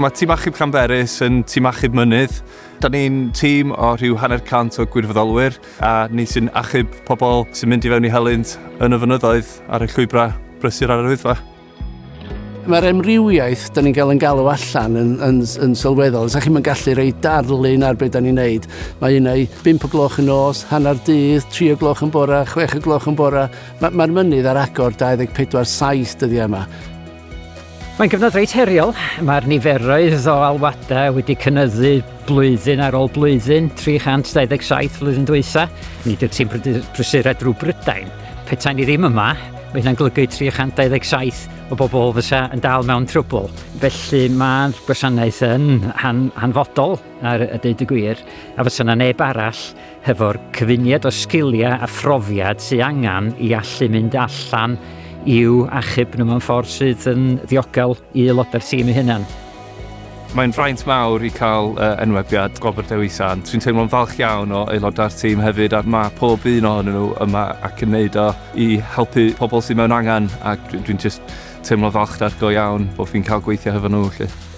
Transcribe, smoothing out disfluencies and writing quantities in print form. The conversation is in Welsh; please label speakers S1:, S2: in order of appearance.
S1: Mae Tîm Achub Llanberis yn tîm achub mynydd. Da ni'n tîm o rhyw 50 o gwirfoddolwyr a ni sy'n achub pobl sy'n mynd i fewn i helynt yn y fynyddoedd ar y llwybrau brysur ar yr Wyddfa.
S2: Mae'r emrywiaeth da ni'n gael yn galw allan yn, yn, yn sylweddol. Sa chi'm yn gallu rhoi darlun ar beth da ni'n neud. Mae un ai 5 o gloch yn nos, hanner dydd, 3 o gloch yn bora, 6 o gloch yn bora. Mae'r ma mynydd ar agor 24-7 dyddiau yma.
S3: Mae'n gyfnod reit heriol. Mae'r niferoedd o alwadau wedi cynyddu blwyddyn ar ôl blwyddyn, 327 flwyddyn dwytha. Nid yw'r tîm prysura drwy Brydain. Petai ni ddim yma, mae hynna'n golygu 327 o bobl fysa yn dal mewn trwbl. Felly mae'r gwasanaeth yn han, hanfodol, ar y deud y gwir, a fysa yna neb arall hefo'r cyfuniad o sgiliau a phrofiad sydd angen i allu mynd allan i'w achub nhw mewn ffordd sydd yn ddiogel i aelodau'r tîm eu hunain.
S1: Mae'n fraint mawr i cael enwebiad Gwobr Dewi Sant. Dwi'n teimlo'n falch iawn o aelodau'r tîm hefyd a mae pob un ohonyn nhw yma ac yn neud o i helpu pobl sydd mewn angen a dwi'n just teimlo falchder go iawn bod fi'n cael gweithio hefo nhw. Felly.